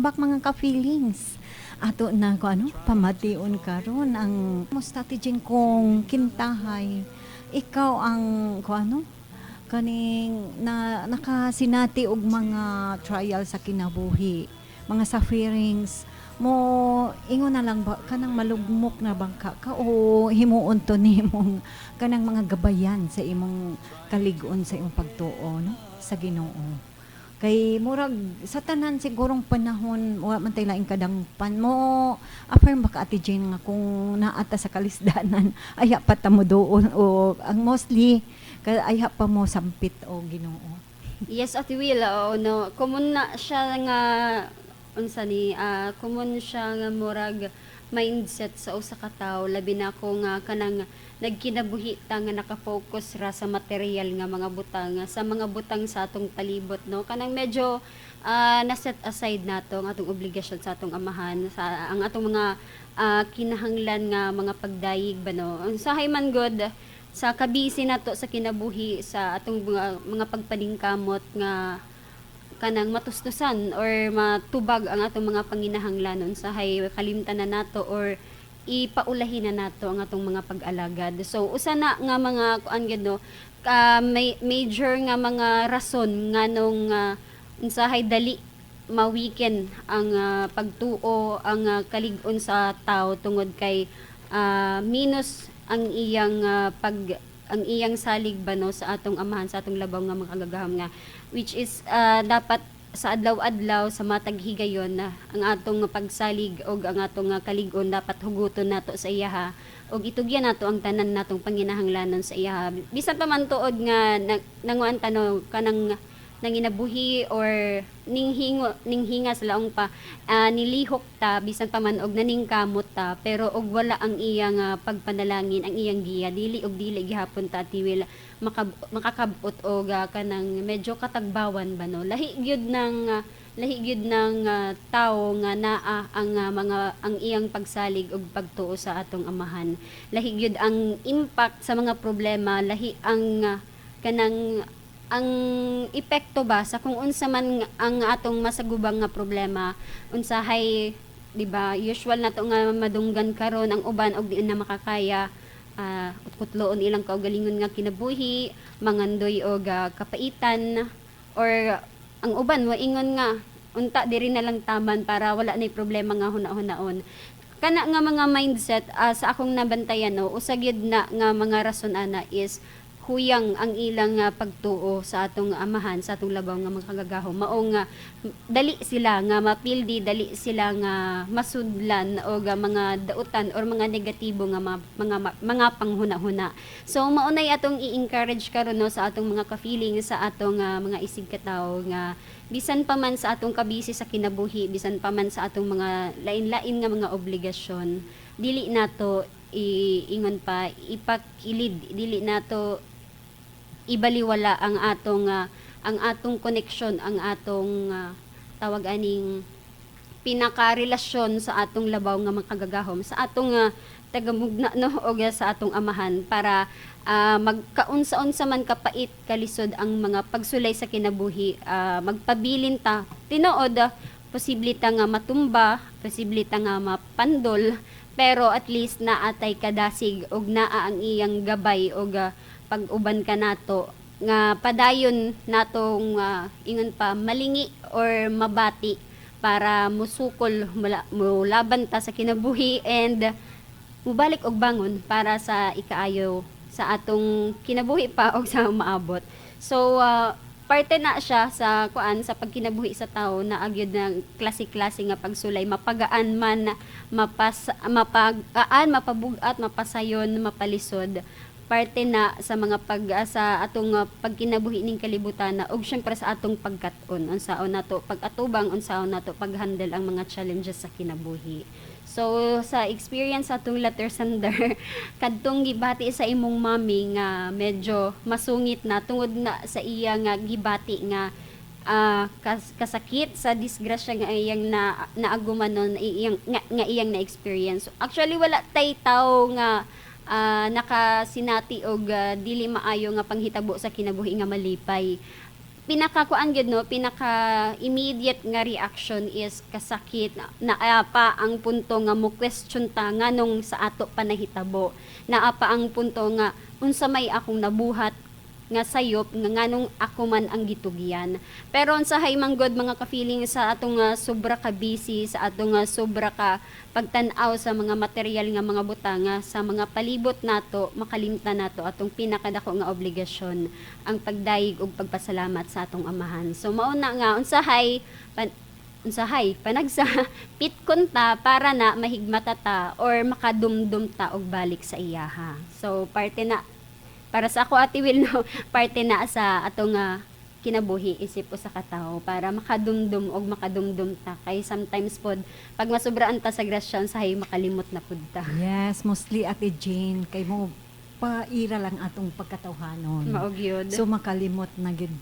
Back, mga ka-feelings. Ato na ko ano, pamation karon ang musta ti kung kintahay. Ikaw ang ko ano, kaning na nakasinati og mga trial sa kinabuhi, mga sufferings mo, ingon na lang ba kanang malugmok na bangka ka o himuon to nimong kanang mga gabayan sa imong kalig-on, sa imong pagtuo, no, sa Ginoo? Kay murag sa tanan sigurong panahon wa man tay laing kadangpan mo. Affirm ba ka, Ate Jane, nga kung naa ta sa kalisdanan, ayha pa ta mo duol o ang mostly ayha pa mo sampit o Ginoo? Yes, Ate Will, oo, no. Common na siya nga unsa ni, common siya nga murag mindset sa usa ka tawo, labi na ko nga kanang nagkinabuhi ta nga naka-focus ra sa material nga mga butang, sa mga butang sa atong palibot, no, kanang medyo na set aside nato ang atong obligasyon sa atong Amahan, sa ang atong mga kinahanglan nga mga pagdayig ba, no. Usahay man gud sa kabisi nato sa kinabuhi, sa atong mga pagpaningkamot nga kanang matustusan or matubag ang atong mga panginahanglanon, usahay kalimtan na nato or ipaulahin na nato ang atong mga pag-alagad. So usa na nga mga kuan gyud, no, ka may major nga mga rason nganong unsahay dali ma-weaken ang pagtuo, ang kalig-on sa tao, tungod kay minus ang iyang pag ang iyang salig ba, no, sa atong Amahan, sa atong labaw nga makagagahom, nga which is dapat sa adlaw-adlaw, sa matag higayon na ang atong pagsalig og ang atong kalig-on dapat huguton nato sa iyaha og itugyan nato ang tanan natong panginahanglanon sa iyaha, bisan pa man tuod nga nanguan ta, no, kanang nanginabuhi or ninghingo ninghinga sa laong pa, nilihok ta, bisan pa man og naningkamot ta, pero og wala ang iyang pagpanalangin, ang iyang giya, dili og dili gihapon ta, Ate Will, makakabot og kanang medyo katagbawan ba, no. Lahi gyud ng tawo nga naa ang mga ang iyang pagsalig og pagtuo sa atong Amahan, lahi gyud ang impact sa mga problema, lahi ang kanang ang epekto ba sa kung unsa man ang atong masagubang nga problema. Unsahay, di ba, usual nato nga madunggan karon ang uban og di na makakaya, kutloon ilang kaugalingon nga kinabuhi, mangandoy og kapaitan, or ang uban moingon nga unta diri na lang taman para wala nay problema nga huna-hunaon. Kana nga mga mindset, sa akong nabantayan, no, usa gyud na nga mga rason ana is huyang ang ilang pagtuo sa atong Amahan, sa atong labaw nga makagagahom. Mao nga dali sila nga mapildi, dali sila nga masudlan og mga dautan or mga negatibo nga mga panghuna-huna. So mao nay atong i-encourage karon, no, sa atong mga ka-feeling, sa atong mga isig katawo nga bisan pa man sa atong kabisi sa kinabuhi, bisan pa man sa atong mga lain-lain nga mga obligasyon, dili nato iingon pa ipakilid, dili nato ibaliwala ang atong connection, ang atong tawag aning pinakarelasyon sa atong labaw nga makagagahom, sa atong tagamugna, no, og sa atong Amahan, para magkaunsa-unsa man kapait, kalisod ang mga pagsulay sa kinabuhi, magpabilin ta. Tinuod, posible ta nga matumba, posible ta nga mapandol, pero at least naa tay kadasig og naa ang iyang gabay og pag-uban kanato nga padayon natong ingon pa malingi or mabati para musukol mula, mulaban ta sa kinabuhi and mubalik og bangon para sa ikaayo sa atong kinabuhi pa og sa maabot. So parte na siya sa kuan, sa pagkinabuhi sa tao na agyud ng klase-klase nga pagsulay, mapagaan man, mapas mapagaan, mapabug-at, mapasayon, mapalisod, parte na sa mga pag sa atong pagkinabuhi ning kalibutan na ug syempre sa atong pagkat-on, unsaon nato pag-atubang, unsaon nato pag-handle ang mga challenges sa kinabuhi. So sa experience sa atong letter sender, kadtong gibati sa imong mami nga medyo masungit na tungod na sa iya nga gibati nga kasakit sa disgrasya nga iyang na naaguman nun, iyang nga iyang na experience. Actually, wala tay tawo nga nakasinati og dili maayo nga panghitabo sa kinabuhi nga malipay. Pinaka kuan gyud, no, pinaka immediate nga reaction is kasakit na, naa pa ang punto nga mo question ta nganong sa ato pa nahitabo, naa pa ang punto nga unsa may akong nabuhat nga sayop nga nganong ako man ang gitugyan. Pero unsahay man gud, mga ka-feeling, sa atong sobra ka busy, sa atong sobra ka pagtan-aw sa mga material nga mga butanga sa mga palibot nato, makalimtan nato atong pinakadako nga obligasyon, ang pagdayeg ug pagpasalamat sa atong Amahan. So mao na nga unsahay pan, unsahay panagsa pitkon ta para na mahigmata ta or makadumdum ta og balik sa iyaha. So parte na para sa ako, Ate Will, no, parte na sa atong kinabuhi isip usa ka tawo para makadumdum og makadumdum ta, kay sometimes pod pag masubraan ta sa grasya, unsahay makalimot na pud ta. Yes, mostly, Ate Jane, kay mo paira lang atong pagkatawhanon. Mao gyud. So makalimot na gid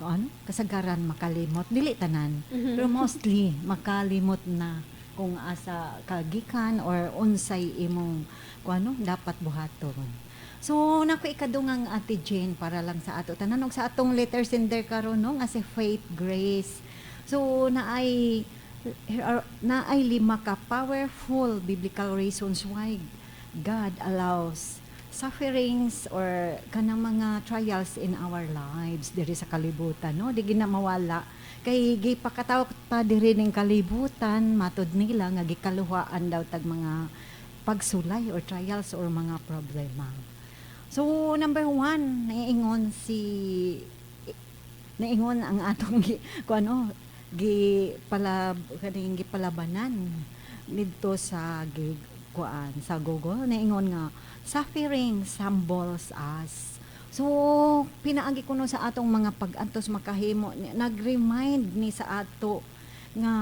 ano? Kasagaran makalimot, dili tanan. Pero mostly makalimot na kung asa kagikan or unsay imong kung ano dapat buhaton. So nako ikadungang, Ate Jane, para lang sa ato tanan ug sa atong letter sender karon, no, nga si Faith Grace. So naay lima ka powerful biblical reasons why God allows sufferings or kanang mga trials in our lives diri sa kalibutan, no? Di gina mawala kay gipakatawag ta diri ning kalibutan. Matud nila nga gikaluhaan daw tag mga pagsulay or trials or mga problema. So number one, naingon ang atong kung ano gi pala kaning gipalabanan nidto sa gi kuan sa Google, naingon nga suffering humbles us. So pinaagi kuno sa atong mga pag-antos, makahimo nag-remind ni sa ato nga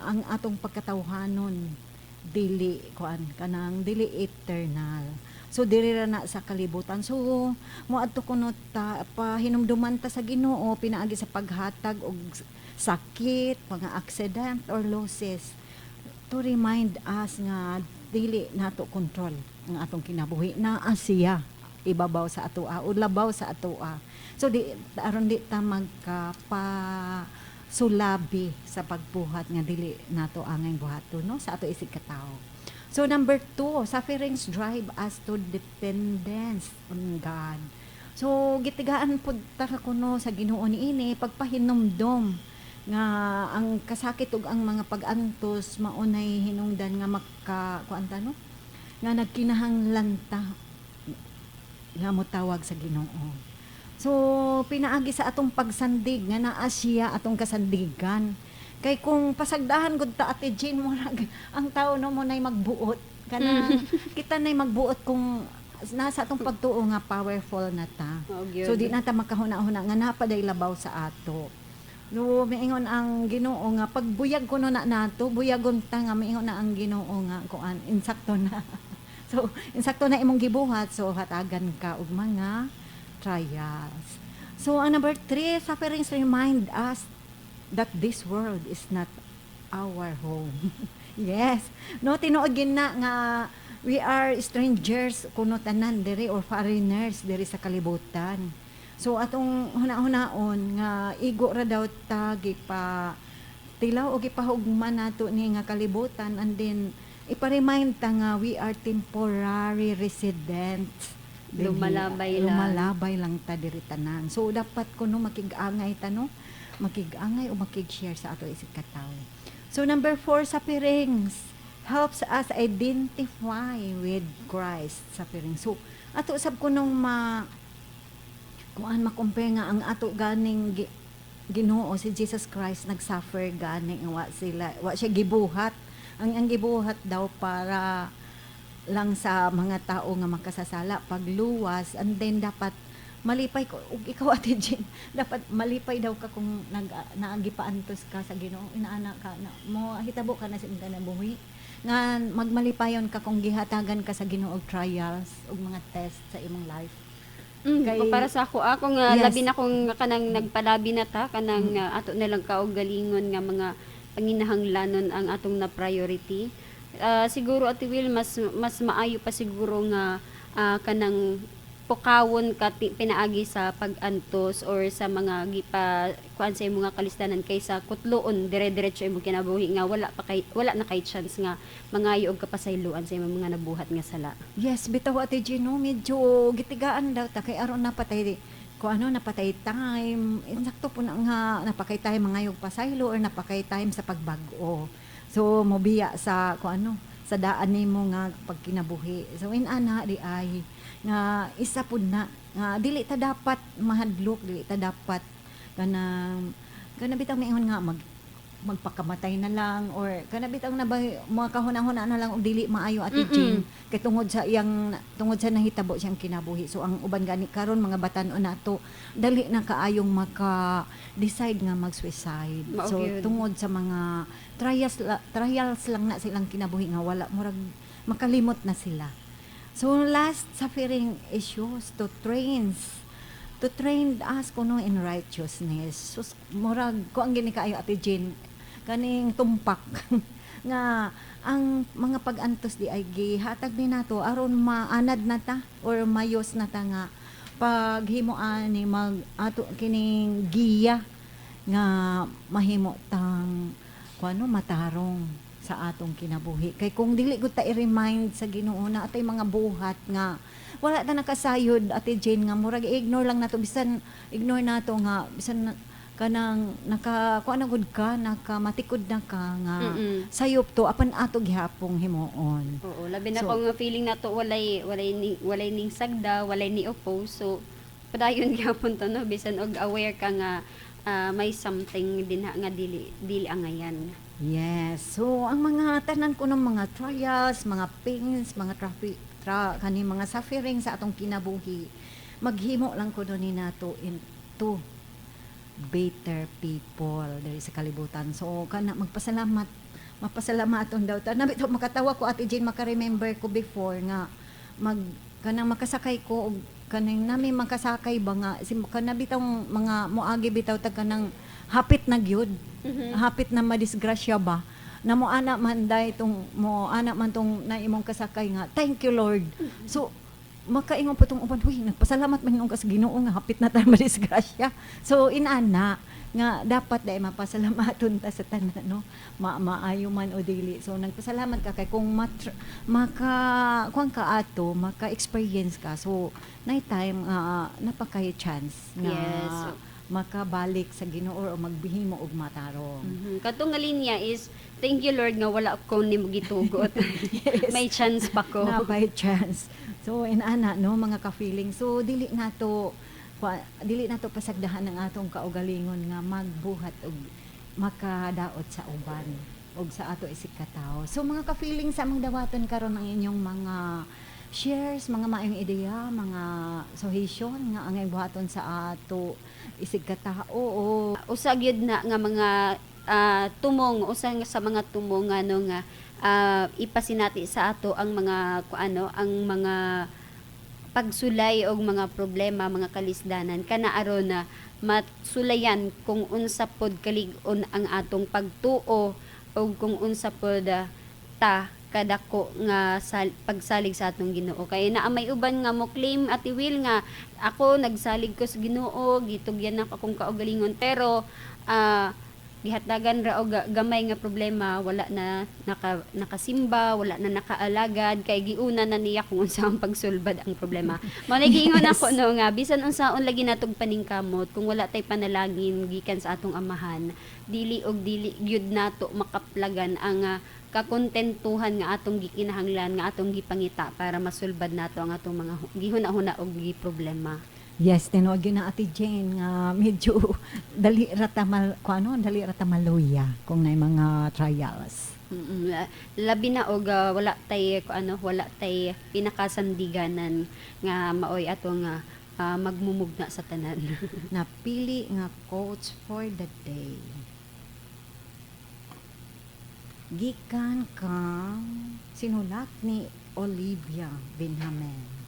ang atong pagkatawhanon dili kuan kanang dili eternal. So diri ra na sa kalibutan. So moadto kuno ta, pahinumduman ta sa Ginoo pinaagi sa paghatag og sakit, mga accident or losses to remind us nga dili nato control ang atong kinabuhi, naa siya ibabaw sa atoa o labaw sa atoa. So di aron di ta magkapa sulabi sa pagbuhat nga dili nato angay buhaton, no, sa ato isig katawo. So number two, sufferings drive us to dependence on God. So gitigaan pud ta kuno sa Ginoo niini pagpahinumdom nga ang kasakit ug ang mga pag-antos maunay hinungdan nga maka kuan ta, no, nga nagkinahanglan ta nga motawag sa Ginoo. So pinaagi sa atong pagsandig nga naa siya atong kasandigan. Kay kung pasagdahan gud ta, Ate Jane, murag ang tao, no, mo nay magbuot. Kanang kita nay magbuot kung nasa atong pagtuo nga powerful na ta. Mao gyud. So di na ta makahuna-huna nga napaday labaw sa ato. No, miingon ang Ginoo nga pagbuyag kuno na nato, buyagon ta nga miingon na ang Ginoo nga kuan, insakto na. So insakto na imong gibuhat, so hatagan ka og mga trials. So ang number three, sufferings remind us that this world is not our home. Yes. No, tinuod gid na nga we are strangers kuno tanan diri or foreigners diri sa kalibutan. So atong huna-hunaon nga igo ra daw ta gipa tilaw o gipahugman nato ni nga kalibutan, and then ipa-remind ta nga we are temporary residents. Dinhi, Lumalabay lang. Lumalabay lang ta diri tanan. So dapat kuno makig-angay ta, no? Makig-angay o makig-share sa ato isig katawo. So number four, sufferings helps us identify with Christ suffering. So ato sab kunong ma kuan, ma-compare nga ang ato ganing Ginoo si Jesus Christ nag-suffer gani nga wa siya gibuhat. Ang gibuhat daw para lang sa mga tao nga makasasala, pagluwas, and then dapat malipay ko ug ikaw, Ate Jean, dapat malipay daw ka kung nag naagipaantos ka sa Ginoo, inaana ka na mo hitabo ka na sa imong kinabuhi nga magmalipayon ka kung gihatagan ka sa Ginoo og trials ug mga test sa imong life. Para sa ako, ako nga labi na kung kanang nagpalabi na ta kanang ato na lang kaog galingon nga mga panginahanglanon ang atong na priority. Siguro, Ate Will, mas mas maayo pa siguro nga kanang pukawon ka pinaagi sa pag-antos or sa mga gipa kuan sa imong nga kalisdanan kaysa kutloon dire-diretso imong kinabuhi nga wala na kay chance nga mangayo og kapasayloan sa imong mga nabuhat nga sala. Yes, bitaw, Ate Gino, medyo gitigaan daw ta kay aron napatay ko ano, napatay time. Insakto po na nga napakay time mangayog pasaylo or napakay time sa pagbag-o. So mobiya sa ko ano, sa daan nimo nga pagkinabuhi. So inana di ay nga isa pud na nga dili ta dapat mahadlok, dili ta dapat kanang kana bitaw maingon nga magpakamatay na lang or kana bitaw na ba mga kahuna-huna na lang og dili maayo, Ate Jean, kay tungod sa nahitabo siyang kinabuhi. So ang uban gani karon, mga batan-on nato, dali na kaayong maka decide nga mag-suicide. Mao So gyud. tungod sa mga trials lang na silang kinabuhi nga wala, murag makalimot na sila. So last, suffering issues to train us kuno in righteousness. So murag ko ang gini kaayo, Ate Jean, kaning tumpak nga ang mga pag-antos di ay gihatag ni nato aron maanad na ta or mayos na ta nga paghimo ani mag ato kining giya nga mahimo tang kuano, matarong sa atong kinabuhi. Kay kung dili gud ta i-remind sa Ginoo na atay mga buhat nga wala ta nakasayod, Ate Jane, nga murag ignore lang nato, bisan ignore nato nga bisan kanang naka kuan na gud ka, nakamatikod na ka nga sayop to, apan ato gihapong himuon. Oo, labi na So- kung feeling nato walay ning sagda, walay ni oppose. So padayon gyapon to, no, bisan og aware ka nga may something dinha nga dili dili angayan. Yes. So, ang mga tanan ko ng mga trials, mga pains, mga traffic, kani mga suffering sa atong kinabuhi, maghimo lang ko ni nato into better people diri sa kalibutan. So, kana magpasalamat, mapasalamaton daw ta. Nabito makatawa ko, Ate Jane, maka-remember ko before nga mag kanang makasakay ko og kanang nami makasakay ba nga si kana bitong mga moagi bitaw tag kanang hapit na gyud, hapit na madisgrasya ba, na mo ana man day tong mo ana man tong na imong kasakay nga, "Thank you, Lord." So makaingon po tong uban, "Huy, nagpasalamat man ka sa Ginoo nga hapit na tayo madisgrasya." So inana nga dapat dai mapasalamaton ta sa tanan, no, maayo man o dili. So nagpasalamat ka kay kung maka kuan ka ato, maka experience ka, so nay time nga napakay chance nga makabalik sa Ginoo o magbihimo og matarong. Katong nga linya is, "Thank you, Lord, nga wala ko nimo gitugot. May chance pa ko." Na by chance. So inana, no, mga ka-feeling. So dili nato pasagdahan ang atong kaugalingon nga magbuhat og makadaot sa uban og sa ato isig katawo. So mga ka-feeling, sa among dawaton karon ang inyong mga shares, mga maayong ideya, mga suggestion nga angay buhaton sa ato isig katao o Usa gyud na nga mga tumong, usa nga sa mga tumong nga no nga ipasinati sa ato ang mga kuano, ang mga pagsulay og mga problema, mga kalisdanan, kana aron na masulayan kung unsa pod kalig-on ang atong pagtuo o kung unsa pod ta kadako nga pagsalig sa atong Ginoo. Kay naa may uban nga mo claim, Ate Will, nga ako nagsalig ko sa Ginoo, gitugyan ako akong kaugalingon, pero gihatagan ra og gamay nga problema, wala na nakasimba, wala na nakaalagad kay giuna na niya kung unsa ang pagsulbad ang problema. Mao na giingon ako, no, nga bisan unsaon lagi natog paningkamot, kung wala tay panalangin gikan sa atong Amahan, dili og dili gyud nato makaplagan ang kakontentuhan nga atong gikinahanglan, nga atong gipangita para masulbad nato ang atong mga gihuna-huna og gi problema. Yes, tinuod gyud na, Ate Jane, nga medyo dali ra ta mal kuan ano, dali ra ta maluya kung nay mga trials. Labi na og wala tay ko ano, wala tay pinakasandiganan nga maoy atong magmumugna sa tanan. Napili nga quotes for the day. Gikan kang sinulat ni Olivia Benjamin.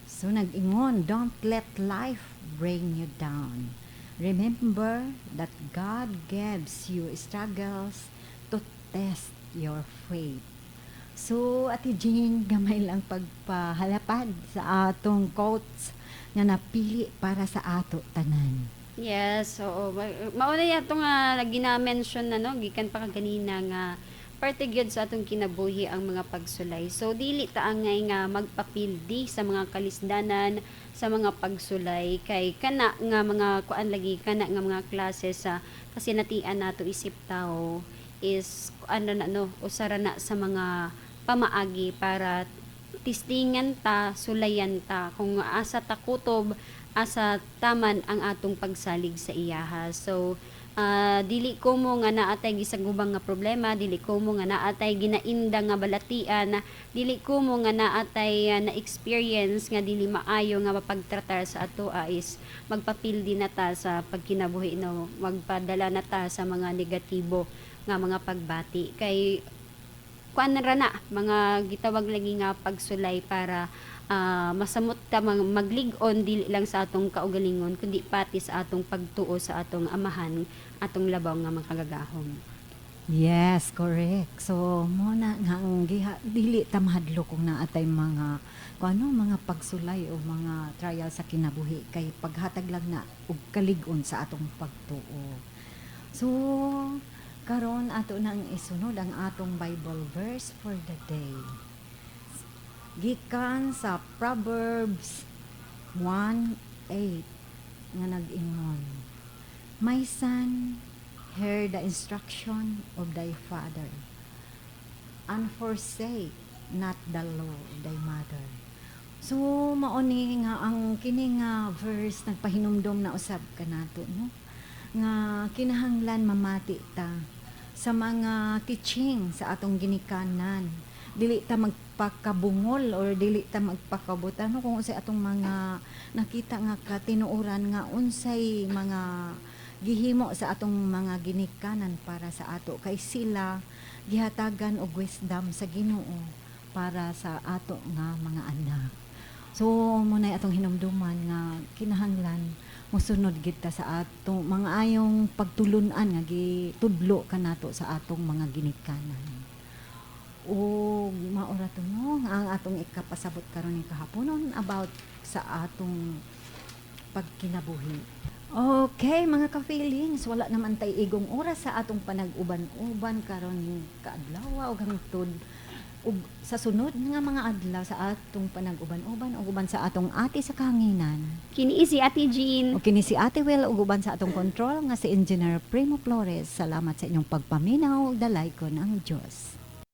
So nag-ingon, "Don't let life bring you down. Remember that God gives you struggles to test your faith." So, Ate Jean, gamay lang pagpahalapad sa atong quotes nga napili para sa ato tanan. Yes, oo. Mao na yato nga gina-mention na, no, gikan pa kaganina nga parte gyud sa atong kinabuhi ang mga pagsulay. So dili ta angay nga magpapildi sa mga kalisdanan, sa mga pagsulay, kay kana nga mga kuan lagi, kana nga mga klase sa kasinatian nato isip tao is ano na, no, usara na sa mga pamaagi para tistingan ta, sulayan ta kung asa ta kutob, asa taman ang atong pagsalig sa iyaha. So dili ko mo nga naatay gisagubang nga problema, dili ko mo nga naatay ginainda nga balatian, dili ko mo nga naatay na experience nga dili maayo nga mapagtratar sa atoa is magpapildi na ta sa pagkinabuhi, no, magpadala na ta sa mga negatibo nga mga pagbati, kay kuan ra na mga gitawag lagi nga pagsulay para masamot ta maglig-on dili lang sa atong kaugalingon kundi pati sa atong pagtuo sa atong Amahan, atong labaw nga makagagahom. Yes, correct. So, mo na nga ang giha, dili ta mahadlok kung naatay mga kung ano, mga pagsulay o mga trial sa kinabuhi, kay paghatag lang na og kalig-on sa atong pagtuo. So, karon ato nang isunod ang atong Bible verse for the day. Gikan sa Proverbs 1:8 nga nag-ingon, "My son, hear the instruction of thy father, and forsake not the law of thy mother." So, mao ni nga ang kini nga verse nagpahinumdom na usab kanato, no? Nga kinahanglan mamati ta sa mga teaching sa atong ginikanan. Dili ta magpakabungol or dili ta magpakabutan, no, kung unsay atong mga nakita nga katinuoran nga unsay mga gihimo sa atong mga ginikanan para sa ato, kay sila gihatagan og wisdom sa Ginoo para sa ato nga mga anak. So mo na atong hinumduman nga kinahanglan mosunod gid ta sa atong mga ayong pagtulun-an nga gitudlo kanato sa atong mga ginikanan. O maura to, no, ang atong ikapasabot karon ning kahaponon about sa atong pagkinabuhi. Okay, mga ka-feelings, wala naman tay igong oras sa atong panag-uban-uban karon ning kaadlaw ug hangtod ug sa sunod nga mga adlaw sa atong panag-uban-uban ug uban sa atong ate sa kahanginan. Kini si Ate Jean. O kini si Ate Will ug uban sa atong control nga si Engineer Primo Flores. Salamat sa inyong pagpaminaw. Dalaygon ang Diyos.